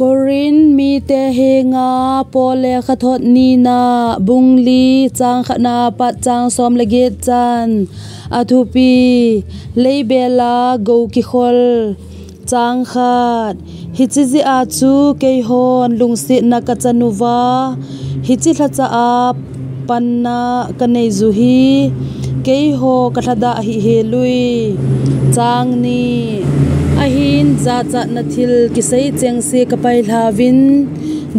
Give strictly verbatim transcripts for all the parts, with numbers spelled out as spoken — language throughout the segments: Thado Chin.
Korin mite henga Paul lekhathot nina, bung li, chang khatna pat chang som le get chan. A thupi: Leibela go kikhol. Chang khat. Hiche jeh a chu keihon lungsetna kachan uva, hiche lhacha a panna kanei u hi keiho kalhadah hih hel ui. Chang ni. Ahin jachatna thil kisei chengse kapai lhauvin,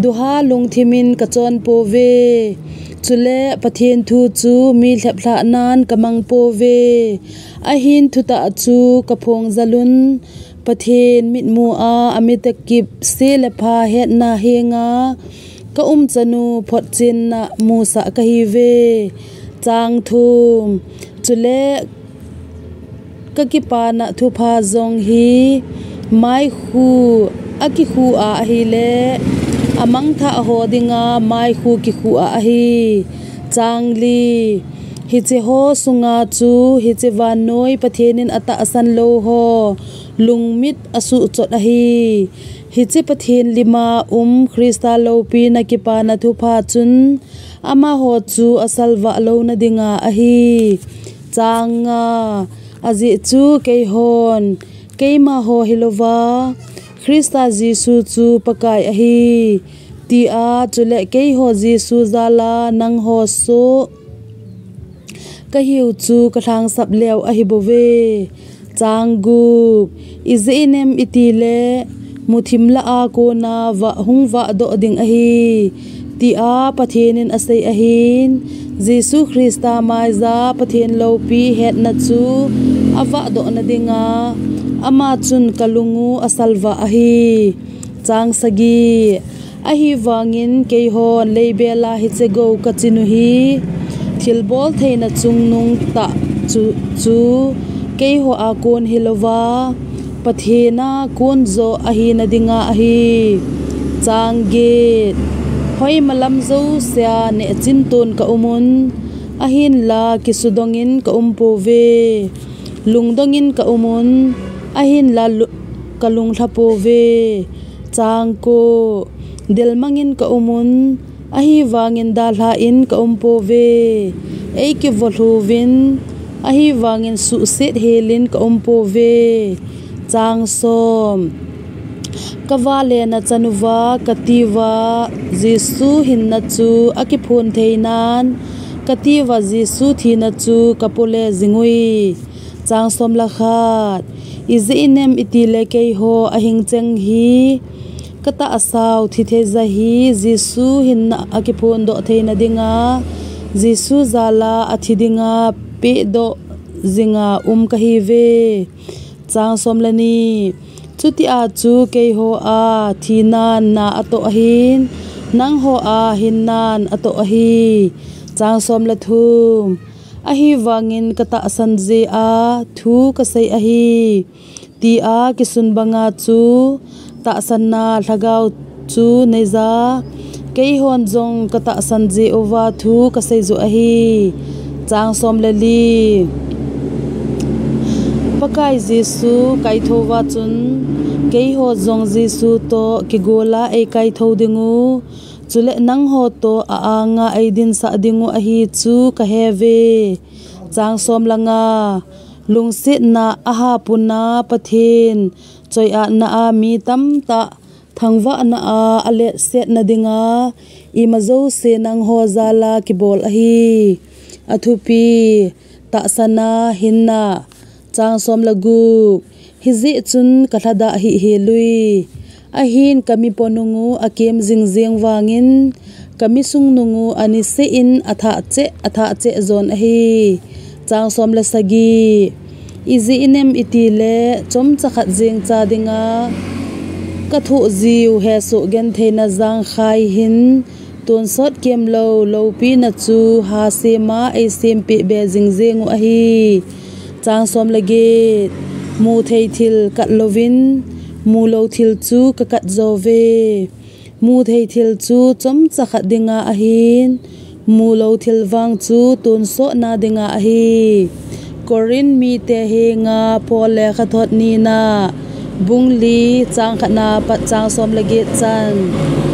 duha lungthimin kachon pouve. Chule Pathen thu chu mi lheplhah nan kamang pouve. Ahin thutah chu kaphong jalun, Pathen mitmu a, amite kip se le pha hetna henga kaum chanu photchenna musah kahiuve. Chang thum. Chule kakipana thupha jong hi maikhu akikhu a ahile, amangthah ho dinga maikhu kikhu a ahi. Chang li. Hiche ho sunga chu hiche vannoi Pathen in atahsan lou ho lungmit asuhchot ahi. Hiche Pathen lima um Christa loupina kipana thupha chun amaho chu asalvah louna dinga ahi. Chang nga. Ajeh chu keihon, keimaho hilouva, Christa Jesu chu Pakai ahi, tia, chule keiho Jesu jala nangho soh kahiu chu kalhangsap leu ahibouve. Chang gup. Ijeh inem itile, muthim lah a kona vah hung vahdoh ding ahi, tia Pathen in asei ahin, Jesu Christa maiya Pathen loupi hetna chu avahdohna dinga ama chun kalung u asalvah ahi. Chang sagi. Ahivangin keihon leibela hiche go kachin u hi, thilbol theina chungnung tah chu, chu keiho a kon hilouva, Pathen a kon joh ahina dinga ahi. Chang get. Hoimalam jousea nehchin ton kaumun, ahinla kisudongin kaum pouve. Lungdongin kaumun, ahinla lu-, kalunglha pouve. Chang ko. Delmangin kaumun, ahivangin dalhan kaum pouve. Eikivolhuvin, ahivangin suhset helin kaum pouve. Chang som. Kavalena chanuva katiuva Jesu hinna chu akiphon theinan, katiuva Jesu thina chu kapole jingui. Chang som le khat. Ijeh inem itile keiho ahing cheng hi katahsau thithei ja hi Jesu hinna akiphondoh theina dinga, Jesu jala athi dinga pehdoh jinga um kahiuve. Chang som le ni. Chutia chu keiho a thinan na atoh ahin, nangho a hinnan atoh ahi. Chang som le thum. Ahivangin katahsan jeh a thu kasei ahi, tia kisun banga chu tahsanna lhagao chu neiya, keihon jong katahsan jeh uva thu kasei u ahi. Chang som le li. Pakai Jesu kaithouva chun, keiho jong Jesu toh kigola eikaithou dingu, chule nangho toh a-anga eidinsah dingu ahi chu kaheuve. Chang som le nga. Lungsetna ahapuna Pathen choiatna a mi tamtah thangvahna a aletsetna dinga ima jouse nangho jala kibol ahi. A thupi: tahsanna hinna. Chang som le gup. Hijeh chun kalhadah hih hel ui. Ahin kami ponung u akem jingjeng vangin, kami sungnung u aniseh in athah cheh, athah cheh jon ahi. Chang som le sagi. Ijeh inem itile chomcha khat jengcha dinga kathoh jiu hesoh gentheina jangkhai hin, tonsot kemlou loupina chu hasema eisempeh be jingjeng u ahi. Chang som le get. Muthei thil katlouvin, mulou thil chu kakat jouve. Muthei thil chu chomcha khat dinga ahin, mulou thil vang chu tonsotna dinga ahi. Korin mite henga Paul lekhathot nina, Bung li, chang khatna pat chang som le get chan.